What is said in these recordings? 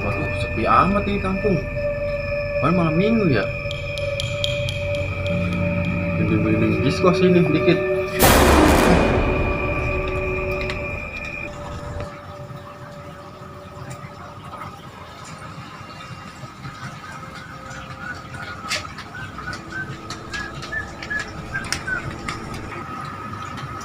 Waduh, sepi amat ini kampung. Malam minggu ya. Beli diskos sini dikit.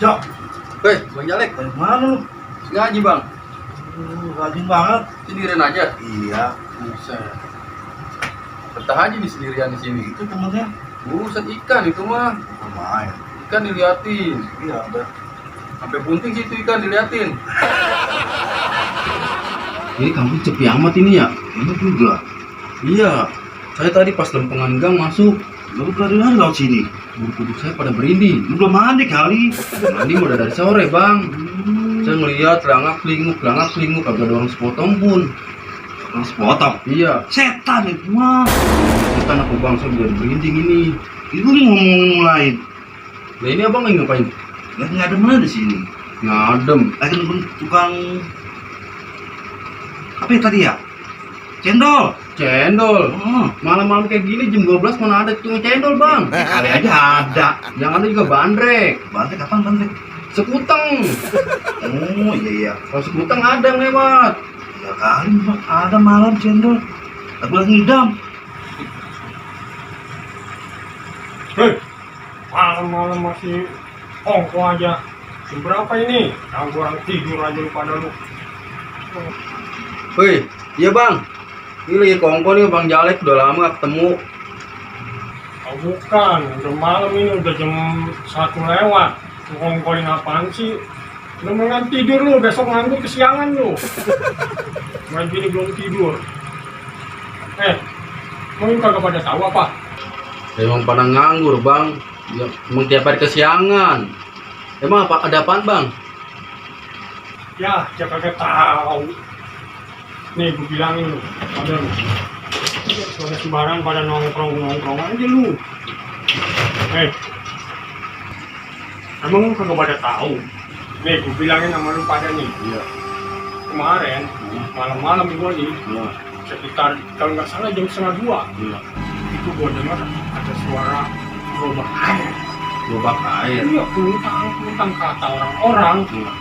Cok, Hei, Bang Jalek, dari mana lu? ngaji Bang. Rajin banget. Sendirian aja. Iya, Buset. Betah aja nih sendirian di sini. itu temennya. Buset, ikan itu mah. Lumayan. Ikan diliatin. Iya, udah. Sampai bunting sih itu ikan diliatin. Ini kampung sepi amat ini ya. Ini juga. Iya. Saya tadi pas lempengan gang masuk. Lu dari mana laut sini? Bulu kuduk saya pada berinding. Lu belum mandi kali. Mandi udah dari sore Bang. Saya ngeliat langak kelinguk, kagak ada orang sepotong pun. Terus potong. Iya. Setan itu mah. Setan aku Bang, saya udah berinding ini. Itu ngomong lain. Nah ini abang lagi ngapain? Lagi nggak ada mana di sini. Ngadem. Lagi nunggu tukang apa ya tadi ya? Cendol. Cendol. Oh, Malam-malam kayak gini jam 12 mana ada tukang cendol Bang? kali aja ada. Yang ada juga bandrek. Bantek kapan bantek? Sekuteng. Oh iya iya. Kalau sekuteng ada yang lewat. Ya kali Bang, ada malam cendol. Aku lagi ngidam. Hei, malam-malam masih ongko aja. Jam berapa ini? Ganggu orang tidur aja lu pada lu. Woi, iya Bang. Ini lagi kongko nih Bang Jalek, udah lama gak ketemu. Oh bukan, udah malam ini udah jam 1 lewat. Lu ngongkoin apaan sih? Udah mendingan tidur lu, besok nganggur kesiangan lu. Main gini belum tidur. Emang kagak pada tahu apa? Emang pada nganggur Bang. Ya, emang tiap hari kesiangan. Emang apa ada apaan Bang? Ya, saya kagak tahu. Nih, gue bilangin lu, ada lu. Soalnya sembarangan pada nongkrong aja lu. Emang lu kagak pada tahu? Nih, gue bilangin sama lu pada nih. Iya. Kemarin, malam-malam gue nih, Iya. sekitar kalau nggak salah jam 1:30, Iya. itu gue dengar ada suara gerobak air. Gerobak air. Iya, peluntang kata orang-orang. Iya.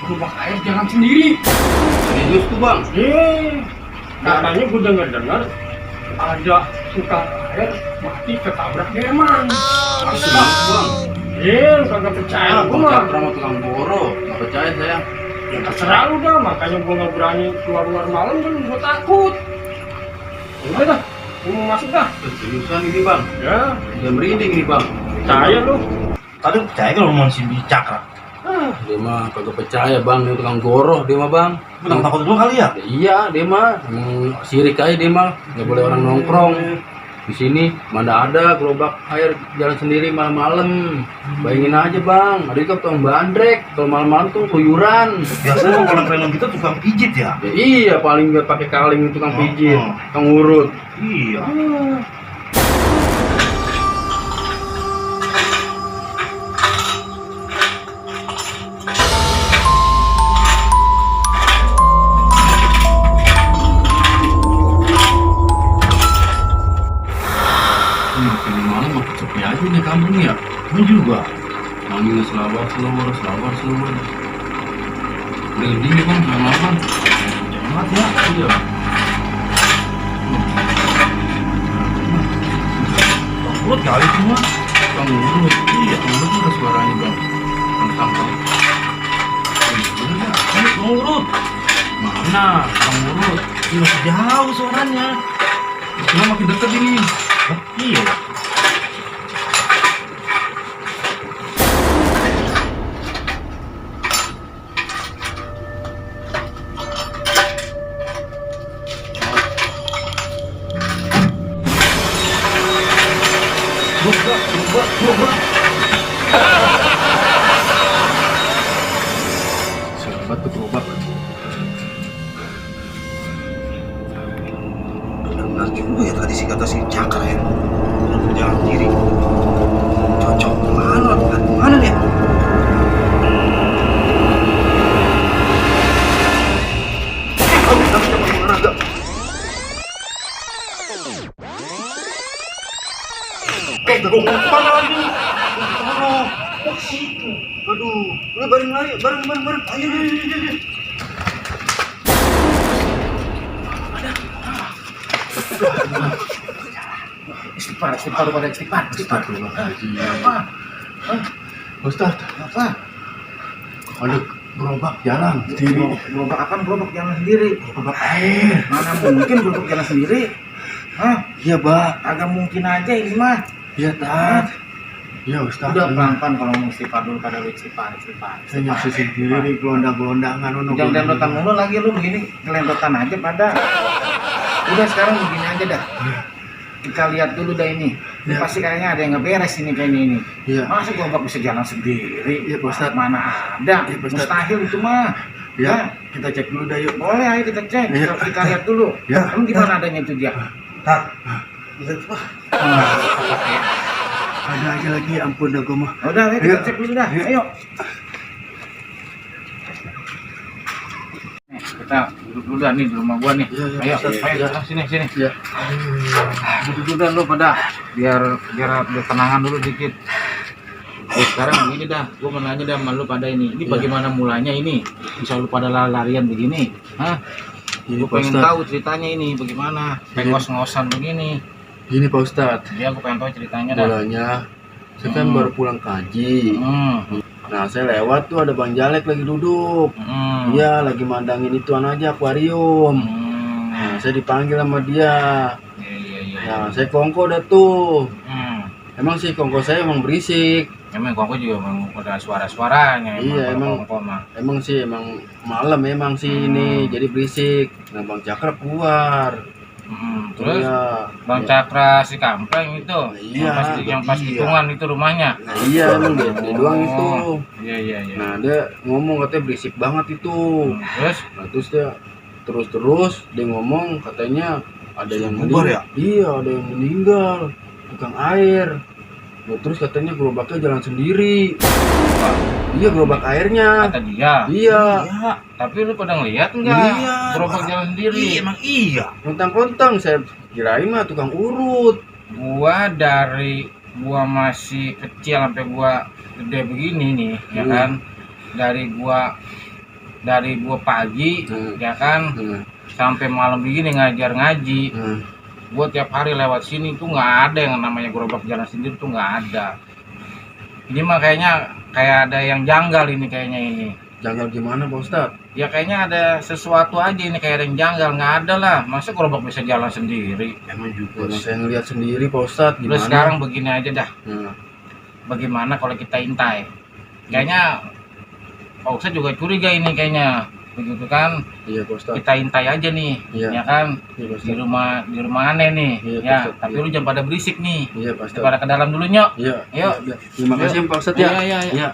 Gerobak air jalan sendiri. Serius tuh Bang? Katanya gue dengar ada tukang air mati ketabrak demang. Senang Bang. Lu kagak percaya gue Bang mah. Cakra sama tukang boro. Gak percaya saya. Ya terserah lu dah, makanya gue nggak berani keluar malam kan gue takut. Udah dah, gue mau masuk dah. Seriusan ini Bang. Ya, Udah merinding ini Bang. percaya lu. Tadi percaya kalau mau si Cakra. Dia mah kagak percaya Bang, dia tukang goroh dia mah Bang. Bukan takut dulu kali ya? Iya, dia mah emang sirik aja dia mah. Nggak boleh orang nongkrong. Di sini mana ada gerobak air jalan sendiri malam-malam. Bayangin aja Bang, ada juga tukang bandrek. Kalau malam-malam tuh keluyuran. Biasanya kalau film gitu tukang pijit ya? Ya, iya, paling nggak pakai kaleng tukang pijit, tukang urut. Iya. Makin malam makin sepi aja nih kampung ya. Ini juga. Anginnya selawar. Merinding ya Bang, malam-malam. Jangan ya. Iya. Takut kali semua. Bang urut. Iya, Bang urut ada suaranya bang. Tentang bang. Bang urut. Mana? Bang urut. Ini masih jauh suaranya. Cuma makin deket ini. Oh, iya. Sahabat tuh gerobak. Benar juga ya tadi si kata si Cakra ya. Berjalan kiri. Cocok mana nih? Mana lagi? Aduh, udah bareng lari, bareng. Ayo. Istighfar pada istighfar. Apa? Ustaz, Apa? ada gerobak jalan sendiri. Gerobak apa? Gerobak jalan sendiri. Gerobak air. Mana mungkin gerobak jalan sendiri? Hah? Iya, Bang. Agak mungkin aja ini mah. Iya, Tat. Iya, Ustaz. Udah pelan-pelan kalau mau istighfar dulu pada istighfar. Saya nyaksiin sendiri gelondang-gelondangan. Jangan gelendotan mulu lagi lu begini, gelendotan aja pada. Udah sekarang begini aja dah. Kita lihat dulu dah ini. Ini Ya. pasti kayaknya ada yang nggak beres ini kayaknya ini. Iya. Masa gerobak bisa jalan sendiri? Iya, Pak Ustadz. Mana ada? Iya, Pak Ustadz. Mustahil itu mah. Ya, kita cek dulu dah yuk. Boleh, ayo kita cek. Iya. Kita lihat dulu. Ya. Emang gimana adanya itu dia? Ada aja lagi, ampun dah gue mah. Udah, ayo kita Iya. cek dulu dah. Iya. Ayo. Nih, kita duduk dulu dah nih di rumah gua nih. Iya, iya, Ayo, Pak Ustadz. ayo, Iya. sini. Ya. Duduk dulu dah lu pada biar tenangan dulu dikit. Sekarang begini dah, gua mau nanya dah sama lu pada ini. Ini Iya. bagaimana mulanya ini? Bisa lu pada larian begini? Hah? Ini Gua Pak pengen Ustadz. tahu ceritanya ini bagaimana. Kayak ngos-ngosan begini. Ini Pak Ustadz. Ya, gua pengen tahu ceritanya dah. Mulanya, saya kan baru pulang kaji. Hmm. Nah, saya lewat tuh ada Bang Jalek lagi duduk. Hmm. Iya, lagi mandangin ituan aja akuarium. Hmm. Nah, saya dipanggil sama dia. Iya. Nah, saya kongko dah tuh. Hmm. Emang sih kongko saya emang berisik. Emang kongko juga memang ada suara-suaranya. Iya, kalau emang. kongko mah. Emang sih emang malam emang sih ini jadi berisik. Nah, Bang Cakra keluar. Terus Iya. Bang Cakra si Kampleng itu, Iya, yang pas iya. hitungan itu rumahnya. Nah, iya emang dia doang itu. Iya. Nah, dia ngomong katanya berisik banget itu. Terus Nah, terus dia terus dia ngomong katanya ada yang Kubur ya? Iya, ada yang meninggal. Tukang air. Nah, terus katanya gerobaknya jalan sendiri. Iya, gerobak airnya. kata dia. Iya. Tapi lu pada ngeliat nggak? Iya, Gerobak jalan sendiri. Emang iya. Kontang-kontang saya kirain mah tukang urut. Gua masih kecil sampai gua gede begini nih, ya kan? Dari gua pagi, ya kan? Sampai malam begini ngajar ngaji. Gue tiap hari lewat sini tuh nggak ada yang namanya gerobak jalan sendiri tuh nggak ada. Ini mah kayaknya kayak ada yang janggal ini kayaknya ini. Janggal gimana Pak Ustadz? Ya kayaknya ada sesuatu aja ini kayak ada yang janggal, nggak ada lah. Masa gerobak bisa jalan sendiri? Emang juga saya ngeliat sendiri Pak Ustadz. Lu Gimana? sekarang begini aja dah. Nah, Bagaimana kalau kita intai? Kayaknya Pak Ustadz juga curiga ini kayaknya. Begitu kan? iya Pak Ustadz. Kita intai aja nih, Iya. ya kan? Iya Pak Di Ustadz. rumah aneh nih, Iya, ya. Ustadz, Tapi iya. lu jangan pada berisik nih. Iya Pak Kita Ustadz. pada ke dalam dulu nyok. Iya. Yuk. Iya. Terima kasih Pak Ustadz ya. Iya. Iya.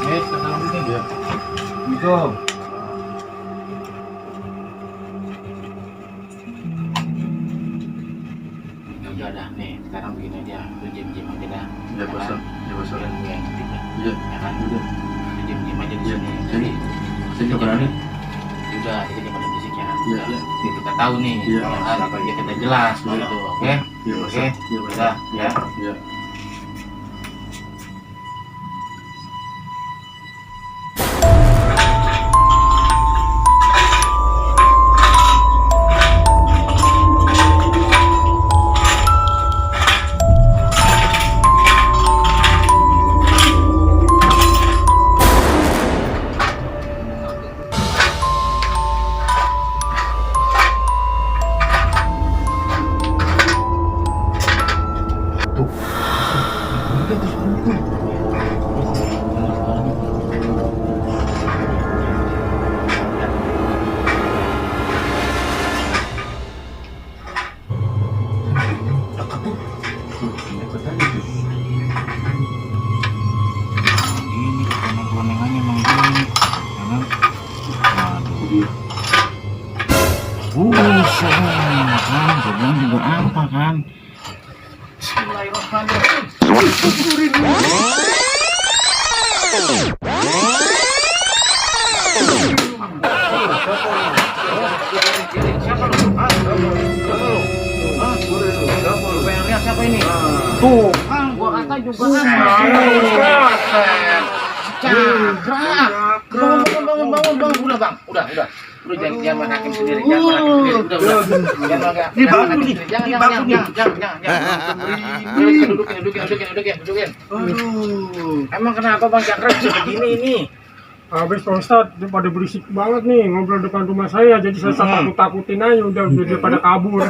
Ke dalam dulu. Iya. Gitu. Ya udah dah nih, sekarang begini aja, lu diam-diam aja dah. Iya Pak Ustadz. Iya Pak Ustadz. Gue yang ngerti dah. Iya. Ya kan? Udah. Lu diam-diam aja di Iya. sini. Sini. Saya nggak berani. Ya udah, jadi jangan pada berisik ya. Iya. Iya. Biar kita tahu nih, Iya. ya kan? Biar kita jelas begitu, oke? Iya Pak Oke. Ustadz. Iya Pak Udah, Ustadz. ya. Iya. Buset, kan, gue bilang juga apa kan? Bismillahirrahmanirrahim. Siapa lu? Pengen lihat siapa ini? Tuh, kan gua kata juga bangun, udah bang, udah, jangan main hakim sendiri, jangan dudukin. Emang kenapa bang Cakra bisa begini ini? Habis Pak Ustadz, dia pada berisik banget nih ngobrol depan rumah saya, jadi saya takut-takutin aja udah pada kabur.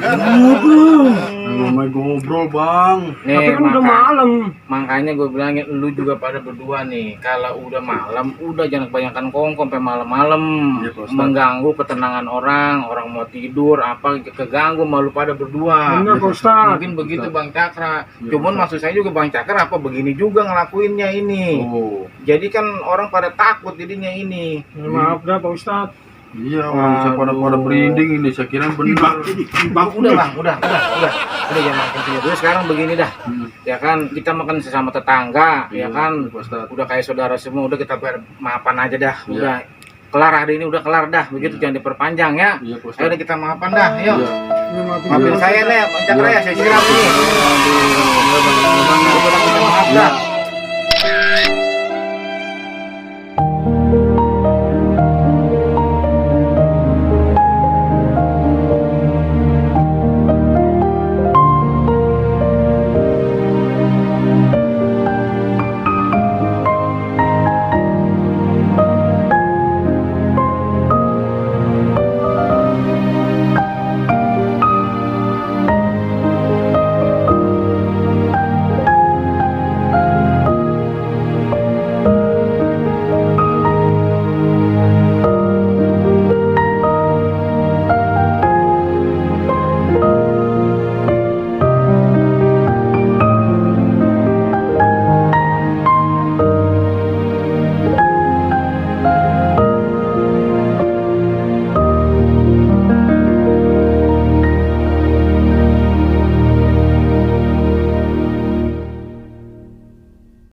Namanya ngobrol bang. Tapi kan udah malam. Makanya gue bilangin lu juga pada berdua nih, kalau udah malam udah jangan kebanyakan kongkong sampai malam-malam, Iya, Pak Ustadz. mengganggu ketenangan orang mau tidur apa keganggu malu pada berdua. Bener Pak Ustadz. Mungkin begitu Bang Cakra. Iya, Cuman maksud saya juga Bang Cakra apa begini juga ngelakuinnya ini. Oh. Jadi kan orang pada takut jadinya ini. Ya, maaf dah Pak Ustadz. Iya, orang saya pada berinding ini. Saya kira benar. Bang, udah jangan makin sini dulu. Sekarang begini dah. Ya kan kita makan sesama tetangga, ya kan. Pak Ustadz. Udah kayak saudara semua, udah kita maafan aja dah. Iya. Udah kelar hari ini, udah kelar dah. Begitu jangan diperpanjang ya. Iya, Pak Ayo Ustadz. udah kita maafan dah. Yuk. Iya. Ya, Maafin saya deh, Bang Cakra ya, saya siram ini. Aduh. Maaf dah.